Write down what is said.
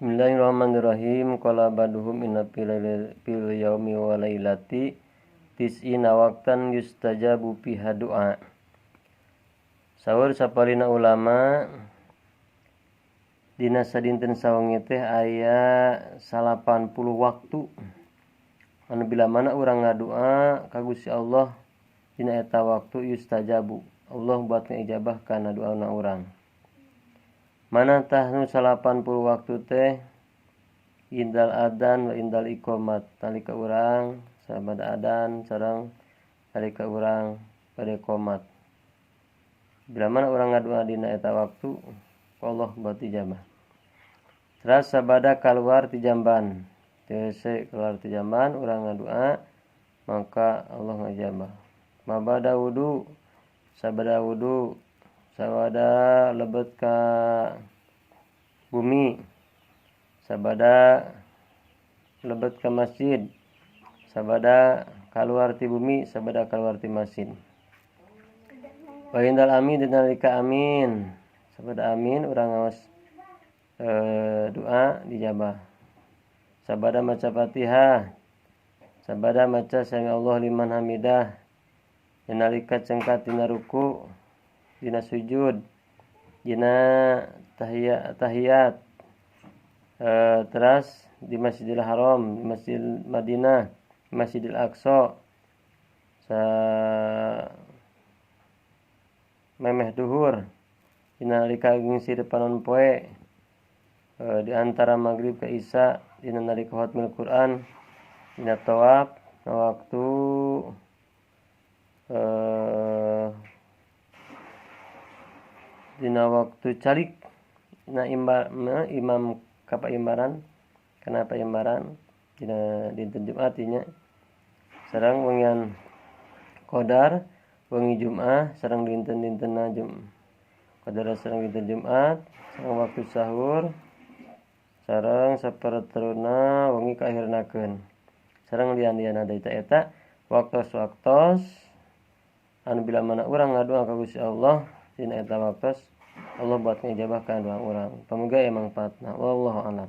Bismillahirrahmanirrahim. Qala baduhum inna fil yaumi wa lailati tis'ina waqtan yustajabu fiha du'a. Saur sapalina ulama dina sadinten sawengi teh aya 80 waktu anu bila mana urang ngadua ka Gusti Allah dina eta waktu yustajabu, Allah buat ngijabah kana doana urang. Mana tah nu 80 waktu teh indal adan wa indal iqamat, nalika urang sabada adan sareng nalika urang bade qomat. Bila mana urang ngadua dina eta waktu, Allah buat ijabah. Teras sabada keluar ti jamban, TC keluar ti jamban urang ngadua maka Allah ngajabah. Mabada wudu, sabada wudu, sabada lebet ka bumi, sabada lebet ka masjid, sabada keluar ti bumi, sabada keluar ti masjid. Wa indal amin dinalika amin, sabada amin urang ngaos doa dijabah. Sabada maca Fatihah, sabada maca sami Allah liman hamidah, dinalika cengkat dina ruku, dina sujud, dina tahiyat, teras di Masjidil Haram, di Masjid Madinah, Masjidil Aqsa, sa memeh duhur, dina nalika ngisi depanon poe, di antara maghrib ke isya, dina nalika khatmil Quran, dina tawaf, waktu dina waktu calik na imbar, na imam kapaimbaran, kenapa imbaran dina dinten Jumat nya sareng wengian qadar wengi Jumat sareng dinten-dintenna Jum qadar sareng dinten Jumat sareng waktu sahur sareng saperteruna wengi kaahirnakeun sareng lian-lian ada eta waktos-waktos anu bila mana urang ngadua ka Gusti Allah dina eta waktos Allah buat ngijabah kana doa urang. Pamuga aya mangfaatna. Wallahu alam.